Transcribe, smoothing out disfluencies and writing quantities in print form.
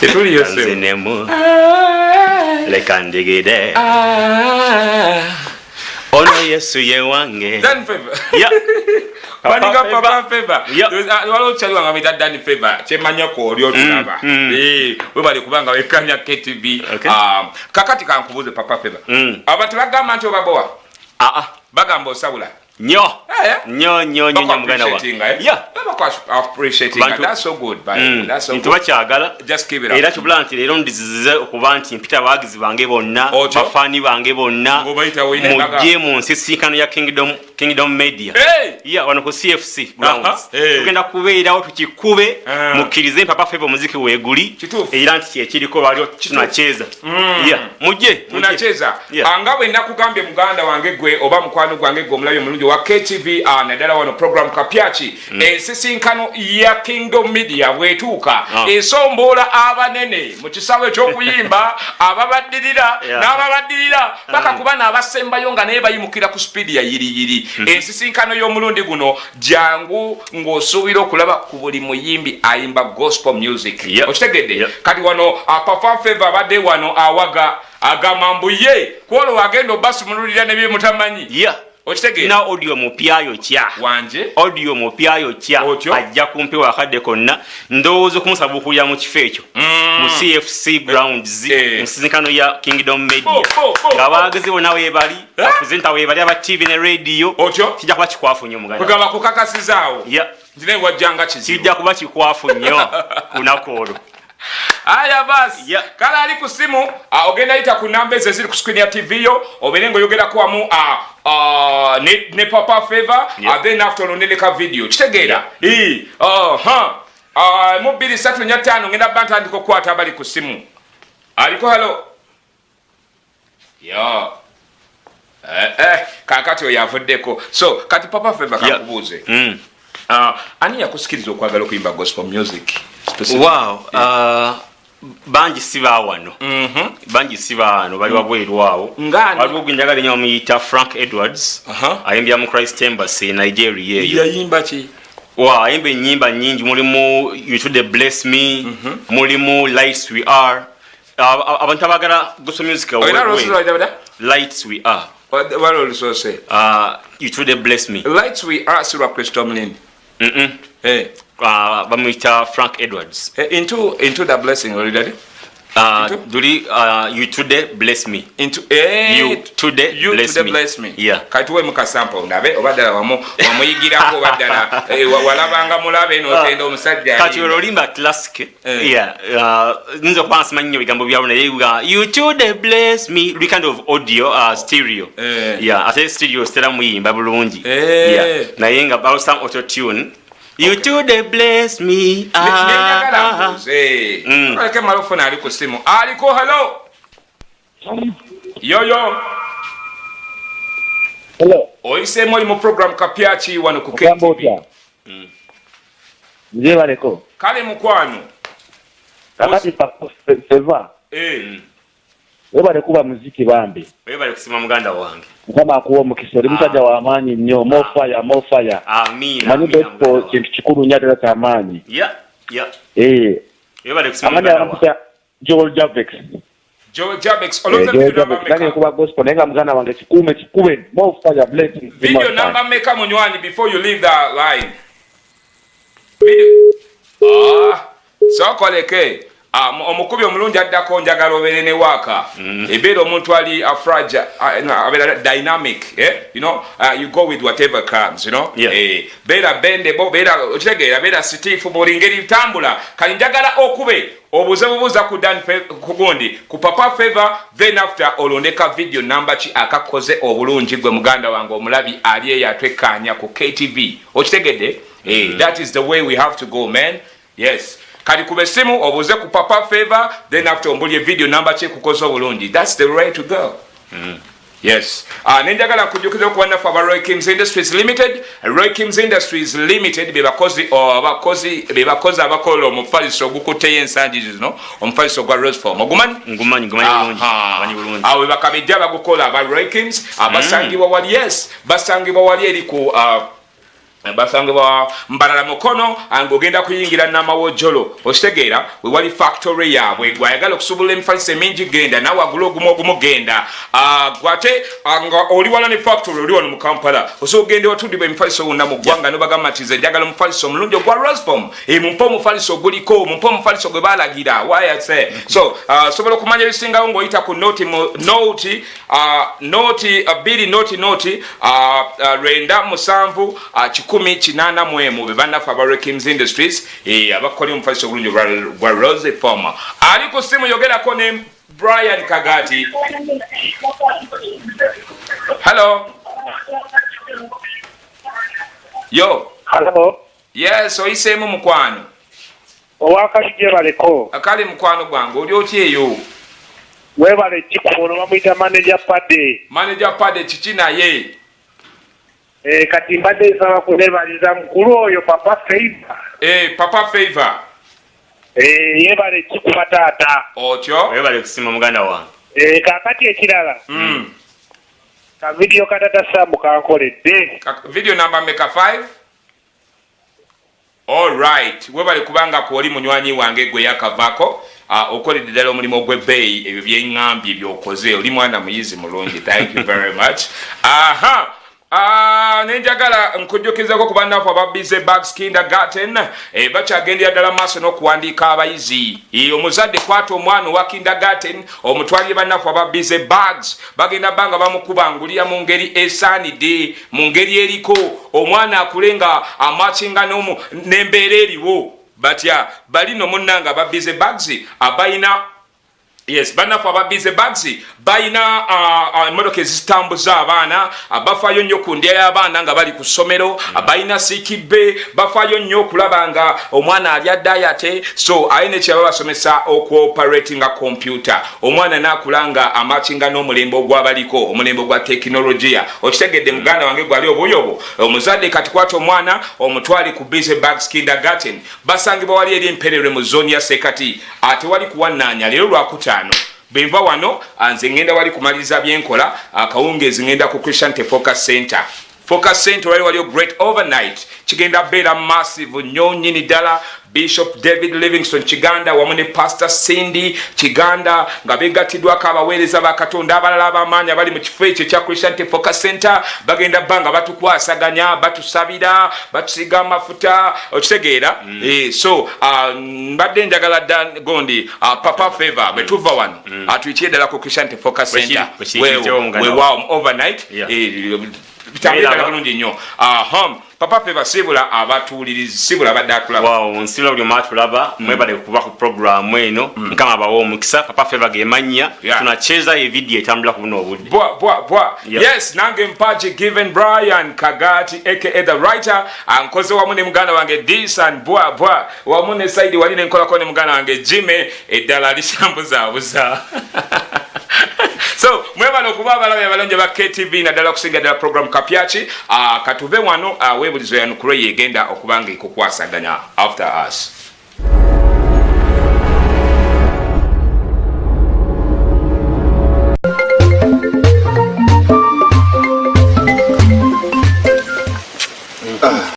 Tetuliyo sebo. Nzinemu leka ndigide ono Yesu ye wange. Dan Favor. Yeah. Baninga Papa Papa Favor. Yeah. Waliwo kyali wange amuyita Dan Favor. Kyemanya ku oli otulaba. Webale kubanga wekkanya KTV. Okay. Kakati kankubuuze, Papa Favor. Abantu bagamba nti obabowa. Ah ah. Bagamba osabula. Nnyo. Eh? Nnyo nnyo nnyo nnyo, muganda wa. Yeah. Appreciating. That's so good, by That's so Nti good. bakyagala. Just keep it up. Era kibula nti leero ndizize okuba nti mpita abawagizi bange bonna, Otyo. bafaani bange bonna, Ng'obayita woyina embaga. mujje mu nsisinkano ya Kingdom Media. Hey! Yeah, wano ku CFC grounds. Hey. Tugenda kubeerawo tukikube, Ah. mukkirize Papa Favor omuziki weeguli. Kituufu. Era nti kyekiriko lwaliwo tunacheza. Yeah, mujje, mujje. Tunacheza. Yeah. Nga bwe nakugambye, muganda wange gwe oba mukwano gwange gwe omulabi omulungi wa KTV, naddala wano program Kapyaki, ensisinkano ya Kingdom Media bwetuuka, esomboola abanene mu kisaawe ekyokuyimba, ababaddirira n'ababaddirira paka ku bano abasembayo nga naye bayimukira ku sipiidi ya yiriyiri. Ensisinkano y'omulundi guno, jangu ng'osuubira okulaba ku buli muyimbi ayimba gospel music. Okitegedde? Kati wano Papa Favor abadde wano awaga, agamba mbu ye kwolwo agenda obasumululira ne byemutamanyi. Okitegeera? Na audio mupyayo kya. Wanje. Audio mupyayo kya. Otyo. Ajja kumpewa akadde konna, ndowooza okumusaba okulya mu kifo ekyo mu CFC grounds, nsisinkano ya Kingdom Media, Bo, bo, bo, nga abawagizi bonna weebali, bapresenta weebali, aba TV ne radio. Otyo. Kijja kuba kikwafu nnyo, muganda. Kwegamba kukakasizaawo nti naye wajjanga kizibu. Kijja kuba kikwafu nnyo lunaku olwo. Aya basi. Kale ali ku simu, ogenda yita ku namba ezo eziri ku screen ya TV yo, obeere ng'oyogerako wamu ne Papa Favor. Then after olondeleka video, kitegeera? Mu 2 3 4 5 ngenda bba ntandika okukwata abali ku simu. Aliko, hello? Yo, kakati oyo avuddeko. So kati Papa Favor, kakubuuze. Ani yakusikiriza okwagala okuyimba gospel music specifically? Wow, bangi si baawano. Bangi si baano, bali wabweru awo. Ng'ani? Waliwo gwe njagala ennyo, bamuyita Frank Edwards. Ayimbira mu Christ Embassy e Nigeria eyo. Yayimba ki? Wa ayimba ennyimba nnyingi, mulimu "You Today Bless Me", mulimu "Lights We Are". Abantu abaagala gospel music Olina webweru. Olusoose. "Lights We Are". Wali olusoose. "You Today Bless Me". "Lights We Are" si lwa Kristo Mulindi? Eh. Bamuyita Frank Edwards. Eh, into the Blessing olidade? Duli "You Today Bless Me". Into, eh, "You Today You Bless Today Me". Bless Me. Yeah. Kati tuwemu ka sample ndabe oba ddala wamu wamuyigirako oba ddala walabanga mulabe n'otenda omusajja Kati ayimba. olwo oluyimba classic. Eh. Yeah, nyinza okuba nga simanyi nnyo bigambo byabwe, naye nga "You Today Bless Me" luli kind of audio, stereo. Yeah, ate stereo sitera muyimba bulungi. Yeah, naye nga bawo some auto tune, "You Today Bless Me". Nenjagala Ah, ah. mbuuze. Aleke mala ofuna ali ku simu. Aliko, hello? Yoyo. Hello. Oyiseemu, oli mu program Kapyaki wano ku Ogamba KTV. otya? Nze baleko. Kale mukwano. Kakati Papa Favor, webale kuba muziki bambi. Webale kusima, muganda wange. Mukama akuwa omukisa, oli musajja w'amaanyi nnyo. More fire, more fire. Amiina. Manyi Amiina, gospel muganda wange. kintu kikulu nnyo ate era kyamaanyi. Webale kusima, Amanyi muganda wange. abampita Joel Javex. Joel Jabex, Eh, olonze Joel video Javex. namba Nange meka? nkuba gospel naye nga muganda wange kikuume kikube. More fire, blessings. Video namba meka, munywanyi, before you leave the line? Video. Ah, sokoleke. Ah, omukubi omulungi addako, njagala obeere ne waaka ebeera omuntu ali fragile, no, abeera dynamic, eh? You go with whatever comes. Beera bendable, beera okitegeera, beera stiff buli ngeri tambula. Kali njagala okube obuze bubuuza ku Dan ku gundi, ku Papa Favor, then after olondeka video namba ki akakoze obulungi, gwe muganda wange omulabi ali eyo atwekkaanya ku KTV. Okitegedde? That is the way we have to go, man. Yes, kati kuba essimu obuuze ku Papa Favor, then after ombulye video namba ki ekukoze obulungi. That's the way to go. Yes. Nenjagala nkujjukiza okuba naffe aba Roy Kings Industries Limited. Roy Kings Industries Limited be bakozi, oh, abakozi be bakozi abakola omufaliso ogukutteyo ensangi zino, omufaliso gwa Roseform. Ogumanyi? Ngumanyi, ngumanyi bulungi. Ngumanyi bulungi. Awo be bakabejja abagukola aba Roy Kings, abasangibwa wali, yes, basangibwa wali eri ku Basangibwa Mbalala Mukono, ng'ogenda kuyingira Namawojjolo, okitegeera, wewali factory yaabwe. Gwayagala okusuubula emifaliso emingi, genda nawe agula ogumu ogumu, genda. Gwate nga oli wala ne factory, oli wano mu Kampala, osobola okugenda ewatundibwa emifaliso wonna mu ggwanga, nobagamba nti nze njagala omufaliso omulungi ogwa Rosefoam, mumpe omufaliso oguliko, mumpe omufaliso gwe balagira wayase. So osobola okumanya ebisingawo ng'oyita ku noti noti noti 2 noti noti 97 181. Be bannaffe aba Rekims Industries, abakola omufaliso obulungi gwa Rosefoam. Ali ku simu, yogerako ne Brian Kagati. Hello, yo. Hello. Yes, oyiseemu mukwano. Owakali, gyebaleko. Akale mukwano gwange, oli otya eyo? Webale kikuuno, bamuyita Manager Pade. Manager Pade, kiki naye? Kati mbadde nsaba kunebaliza mukulu oyo Papa Favor. Papa Favor. Yebale kikuba taata. Otyo. Webale kusima muganda wange. Kakati ekirala, ka video ka Tata Samu kankoledde. Video namba meka? 5. Alright, webale kubanga kwoli munywanyi wange gwe yakavako, okoledde ddala omulimu ogw'ebbeeyi. Ebyo byeŋŋambye byokoze, oli mwana muyizi mulungi. Thank you very much. Aha. Nenjagala nkujjukizako ku bannaffe aba Busy Bugs Kindergarten, bakyagendera ddala maaso n'okuwandiika abayizi. Omuzadde kwata omwana owa kindergarten omutwalire bannaffe aba Busy Bugs, bagenda banga bamukubangulira mu ngeri esaanidde, mu ngeri eriko omwana akule nga amakinga n'embeera eriwo. Batya balino munnanga aba Busy Bugs abalina. Yes, bannaffe aba Busy Bugs balina emmotoka ezitambuza abaana, bafaayo nnyo ku ndya y'abaana nga bali ku ssomero, balina sick bay, bafaayo nnyo okulaba nga omwana alya diet. So aye nekyaba basomesa okuoperatinga computer, omwana naakula nga amakinga n'omulembe ogwabaliko, omulembe ogwa tekinologiya. Okitegedde muganda wange gwali obuuyi obwo? Omuzadde kati kwata omwana omutwale ku Busy Bugs Kindergarten, basangibwa wali eri Empererwe mu zooni ya Sekati, ate wali kuwannaanya. Leero Lwakutaano, bwenva wano nze ngenda wali kumaliriza byenkola. Akawungeezi ngenda ku Christian Focus Center. Focus Center wali waliyo Great Overnight, kigenda beera massive nnyo nnyini ddala. Bishop David Livingston Kiganda wamu ne Pastor Cindy Kiganda nga begattiddwako abaweereza ba Katonda abalala ab'amaanyi abali mu kifo ekyo ekya Christian Focus Center, bagenda bba nga batukwasaganya, batusabira, batusiiga amafuta, okitegeera? So mbadde njagala dda gondi Papa Favor, bwe tuva wano atuyitire ddala ku Christian Focus Center weewaawo overnight. Bitambule ddala bulungi nnyo. Aha, Papa Favor, sibula abatuwuliriza, sibula abadde atulaba. Wow, nsibula buli omu atulaba. Mwebale kuba ku programu eno, Mukama abawe omukisa. Papa Favor gemanya. Tunacheza evidiyo etambula ku buno obudde. Bwa bwa bwa. Yes, nange Mpaji Given Brian Kagati aka the writer, ankoze wamu ne muganda wange Disan bwa bwa, wamu ne Saidi wali nenkolako ne muganda wange Jimmy, eddala lisambuzaabuza. So mwebale okuba abalabe abalonje ba KTV, naddala okusinga ddala program Kapyaki. Katuve wano, weebulizo yanukulwe yegenda okuba nga ekukwasaganya after us.